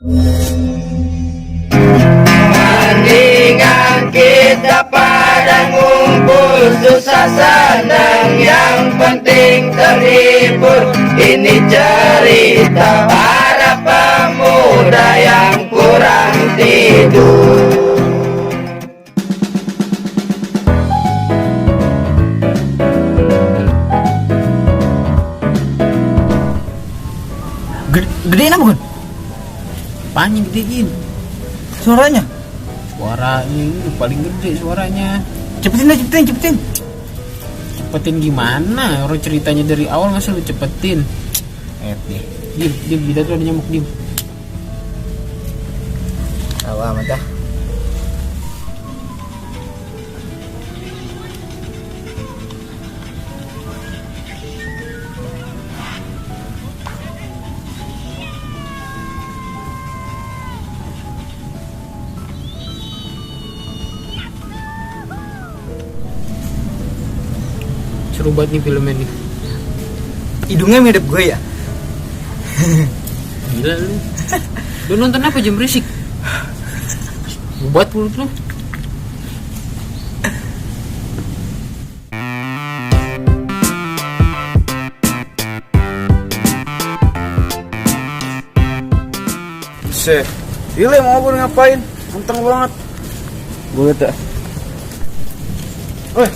Mendingan kita pada ngumpul, susah senang, yang penting terhibur. Ini cerita para pemuda yang kurang tidur. Gedein apa, Gun? Apanya gedein? Suaranya? Suaranya ini paling gede suaranya. Cepetin dah, cepetin. Cepetin gimana? Orang ceritanya dari awal masa lu cepetin? Deh. Diem, kita tuh ada nyamuk, diem. Tahu amat dah. Seru banget nih filmnya nih. Hidungnya mirip gue ya? Gila lu. Lu nonton apa jam berisik? Buat mulut lu. Gila mau gue ngapain? Ganteng banget. Gue liat dah. Woi.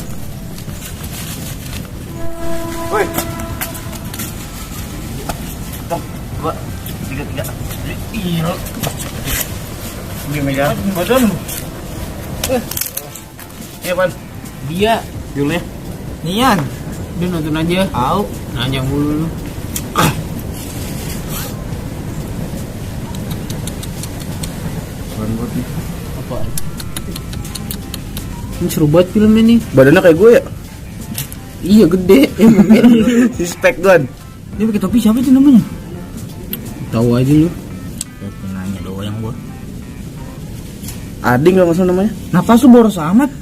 Tong, 2, 3. Iya. Gimana? Badan lu. Iya, Pan. Dia, Julnya. Nian. udah nonton aja. Au. Nanya mulu lu. Apa? Ini seru banget filmnya nih. Badannya kayak gue ya? Iya gede. Si Spek Gun. Dia pakai topi siapa itu namanya? Tahu aja lu. Nanya doang gue. Ading gak masalah namanya? Nafas lu boros amat.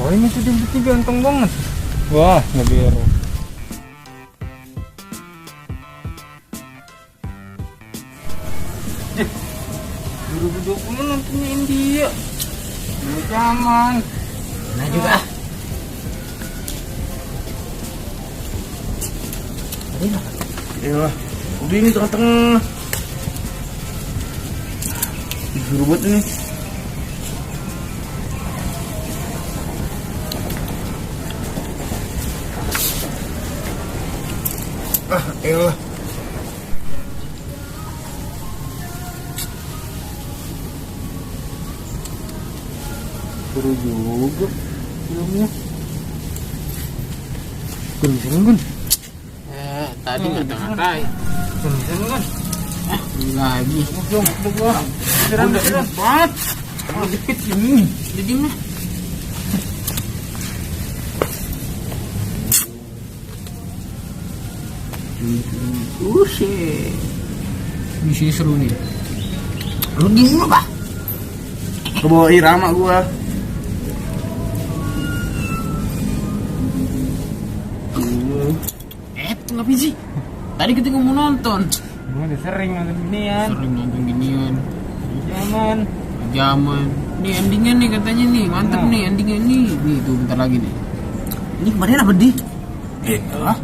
Oh ini sudah ganteng banget. Wah, ngebiru. Nontonnya India. Ini zaman. Nah juga. Iya, udah ini tengah-tengah. Suruh buat ini. Elah. Seru juga filmnya. Gun. Tadi ngata-ngatai. Gun. Lagi. Udah. Seram banget. Kalau jepit ini. Jadi mah. Buset. Di sini seru nih. Lu di sini apa? Kebawa irama gua. Ngapain sih? Tadi kita mau nonton. Gua udah sering nonton ginian. Sering nonton ginian. Zaman. Nih endingnya nih katanya nih. Mantep nih endingnya nih. Nih tuh bentar lagi nih. Ini kemarin apa di? Hah?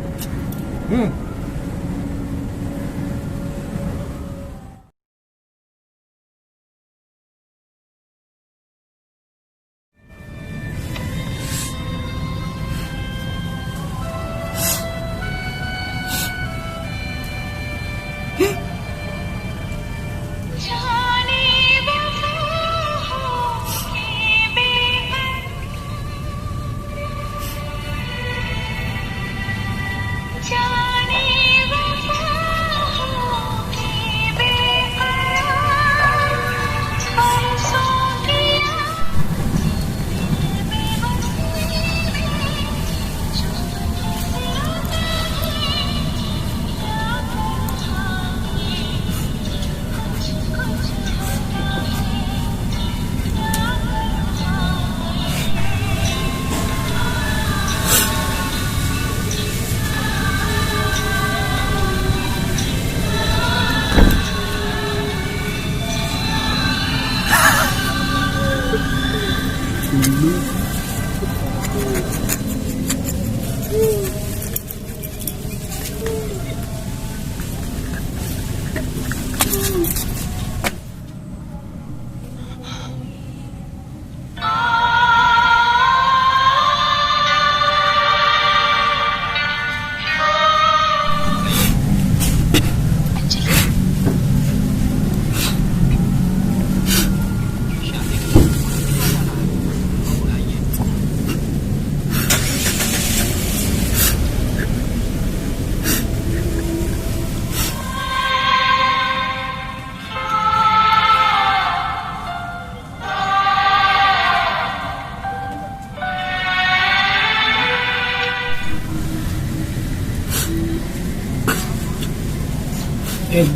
जाने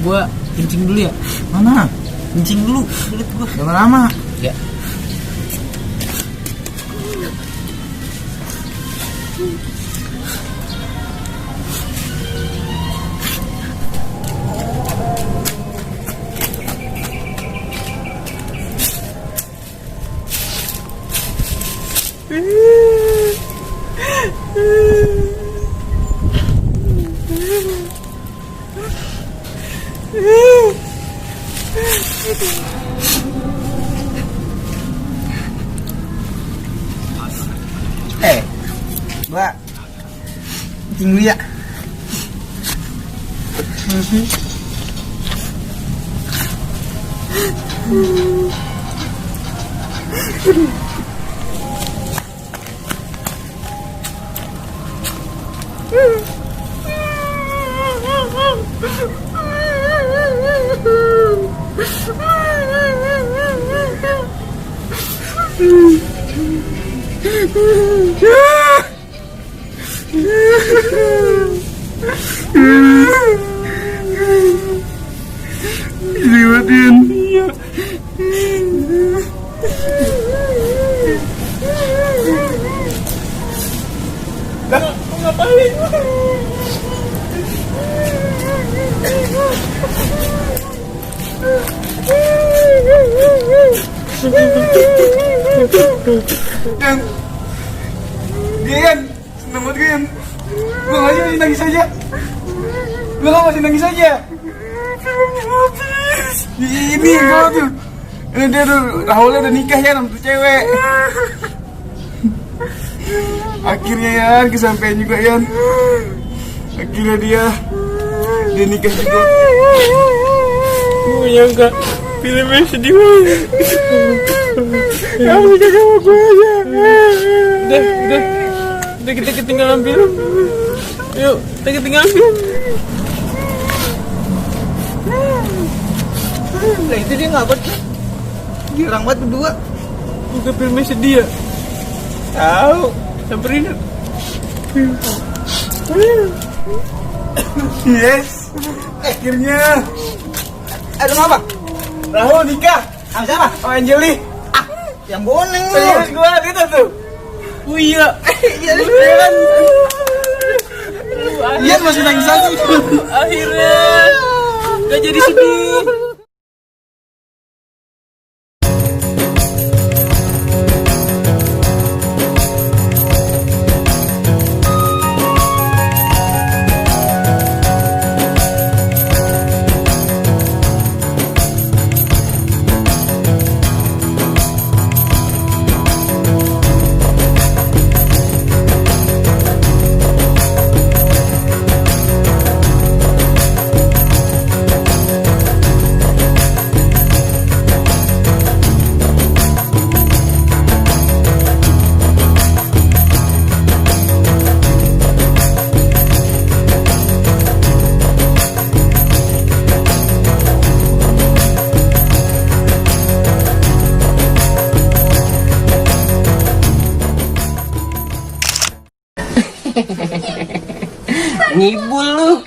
Gua kencing dulu ya. Mana? Kencing dulu. Sulit gua. Jangan lama. Ya. Mbak, kencing dulu ya. Liwatin. Ngapain? Gian, seneng banget Gian. Gue aja masih nangis aja. Gue masih nangis aja. Ini gue tuh. Ini dia tuh, Rahulnya udah nikah ya sama tuh cewek. Akhirnya ya, kesampaian juga ya. Akhirnya dia nikah juga. Gue nyangka filmnya sedih banget. Kamu jaga sama gue aja. Udah kita ketinggalan film. Yuk, kita ketinggalan film. Nah itu dia ngapa sih? Girang banget berdua. Bukan filmnya sedih ya? Tahu, samperin. Yes, akhirnya. Ada apa? Rahul nikah. Sama siapa? Oh Anjeli. Ah, yang boneng. Serius gua gitu tuh. Oh iya. Iya kan. Iya masih nangis aja. Akhirnya gak jadi sedih. Ngibul lu.